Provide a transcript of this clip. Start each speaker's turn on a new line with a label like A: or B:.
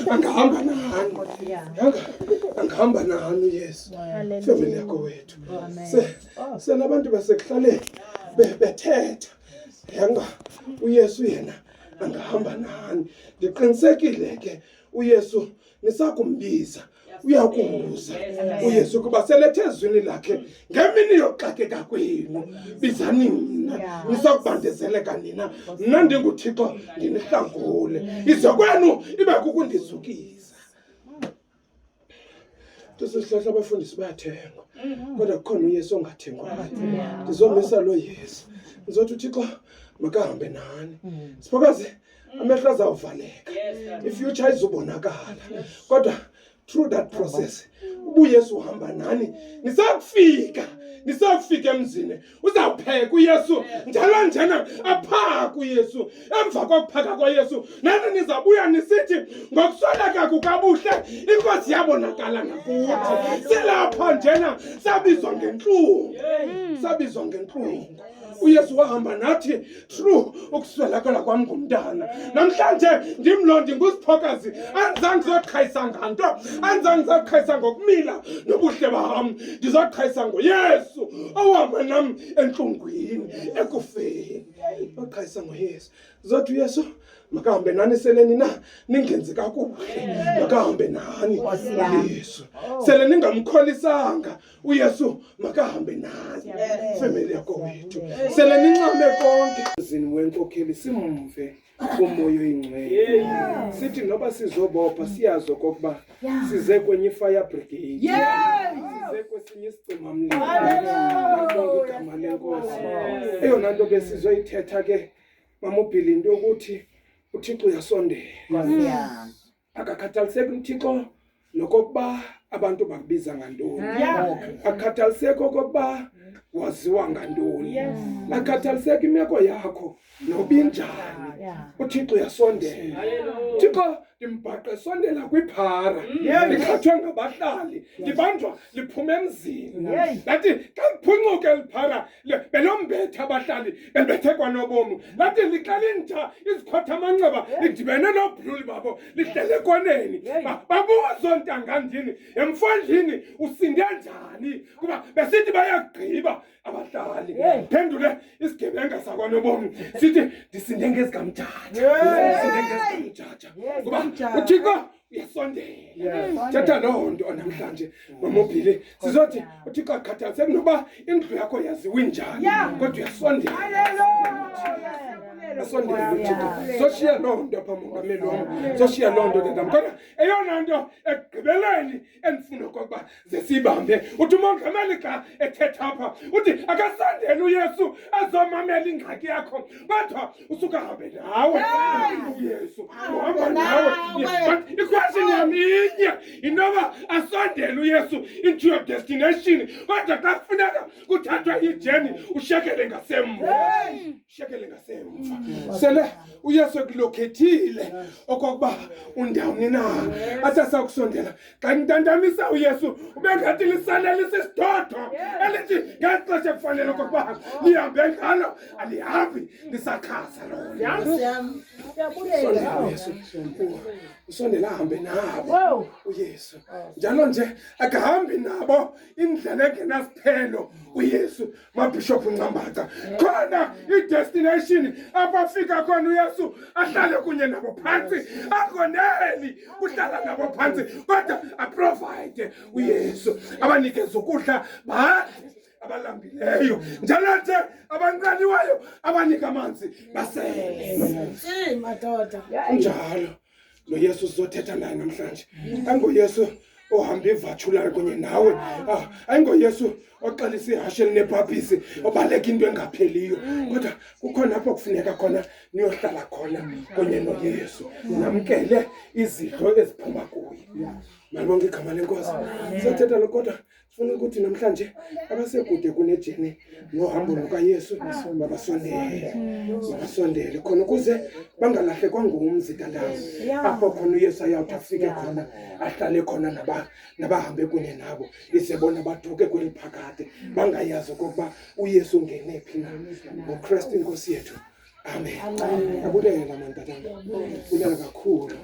A: Angahamba nani. Angahamba nani uYesu. Family yakho wethu. Se selabantu basekuhlaleni bethetha. Yanga uYesu yena angahamba nani. Ndiqinisekile ke uYesu nisakumbiza uyakumbuza uYesu kuba selethe ezwini lakhe ngemini yoxakeka kwenu bizani mna nisakubandezeleka nina mna ndinguThixo ndinihlangule ize kwenu ibe kukundizukisa. Ndisihlahla abafundisi bayathengwa kodwa kukhona uYesu ongathengwayo. Ndizomisa loo Yesu ndizothi uThixo makahambe nani. Siphokazi amehlo azawuvaleka, ifuture izobonakala, kodwa through that process ubuYesu uhamba nani. Nisakufika emzini uzawupheka uYesu njalo njena aphaka uYesu. Emva kokuphaka kwaYesu nani nizabuya nisithi ngokusweleka kukaBuhle inkosi yabonakala nakuthi. Silapha njena sabizwa ngentlungu, sabizwa ngentlungu. uYesu wahamba nathi through ukuswelakala kwam ngumntana. Namhlanje ndim lo ndingusiphokazi, andizange ndizoqhayisa nganto, andizange ndizoqhayisa ngokumila nobuhle bam, ndizoqhayisa ngoYesu owahamba nam entlungwini ekufeni. Oqhayisa ngoYesu. Zothi uYesu makahambe nani seleni na ningenzi kakuhle, makahambe nani uYesu. Sele ningamkholisanga uYesu makahambe nani. Family yakowethu sele nincame konke. Mzini wenkokheli simve umoya oyingcwele. Sithi noba sizobopha siyazi okokuba size kwenye ifire brigade. Size kwesinye isicimamlilo. Malibonge igama lenkosi. Eyona nto besizoyithetha ke mamubhili into yokuthi uThixo uyasondela. Akakhathaliseki uThixo nokokuba abantu bakubiza ngantoni. Akukhathaliseki okokuba waziwa ngantoni. Akukhathaliseki imeko yakho noba injani. uThixo uyasondela. Thixo ndimbhaqe sondela kwiphara. Ndikhathwe ngabahlali, ndibanjwa liphuma emzini. Lathi xa liphuncuke eliphara belombethe abahlali belibethe kwanobomu. Lathi lixa linja izikhotha amanxeba lidibene noobhululi babo lihlele ekoneni. Babuza oontangandini emfondini usinde njani kuba besithi bayagqiba abahlali. Phendule isigebenga sakwanobomi sithi ndisinde ngezikamjaja, ndisinde ngezikamjaja kuba uThixo uyasondela. Thetha loo nto namhlanje mamobhili, sizothi uThixo akhathaliseki noba indlu yakho yaziwa injani, kodwa uyasondela, asondele uThixo. Soshiya loo nto apha mongameli wam, soshiya loo nto tatam. Kodwa eyona nto ekugqibeleni endifuna okokuba ze siyibambe, uthi umongameli xa ethetha apha uthi akasandeli uYesu azomamela ingxaki yakho, kodwa usuke ahambe nawe uYesu, uhamba nawe. But iquestion yam inye, yintoba asondele uYesu into your destination, kodwa xa kufuneka kuthathwa ijourney ushekele ngasemva, shekele ngasemva. Sele uYesu ekulokhethile okokuba undawuni na, athi asakusondela xa ntantamisa uYesu ube ngathi lisale lisisidodo elithi ngeli xesha kufanele okokuba lihambe ngalo alihambi, lisakhasa lona. Sondela uYesu, usondela ahambe nabo uYesu. Njalo nje akahambi nabo indlela engenasiphelo uYesu. Mabhishophu Ncambaca, khona idestination apho afika khona uYesu ahlale kunye nabo phantsi, angoneli kuhlala nabo phantsi kodwa aprovide uYesu, abanikeze ukudla badle abalambileyo, njalo nje abanqaliweyo abanike amanzi basele.
B: Madoda.
A: Njalo lo Yesu sizothetha naye namhlanje ayingoYesu ohamba ivatshulayo kunye nawe, ayingoYesu oxelisa ihashe elinebhabhisi obaleka into engapheliyo, kodwa kukhona apho kufuneka khona niyohlala khona kunye noYesu, namkele izidlo eziphuma kuye. Malibonke igama lenkosi. Siyathetha lo, kodwa sifuna ukuthi namhlanje abasekude kunejourney nohambo lukaYesu mabasondele, mabasondele khona ukuze bangalahlekwa ngumzi tatazi, apho khona uYesu ayawuthi afike khona ahlale khona nabahambe kunye nabo, ize bona baduke kweli phakade bangayazi okokuba uYesu ungene phi na. NgoKristu inkosi yethu, amen. Abulela mantatana, bulela kakhulu.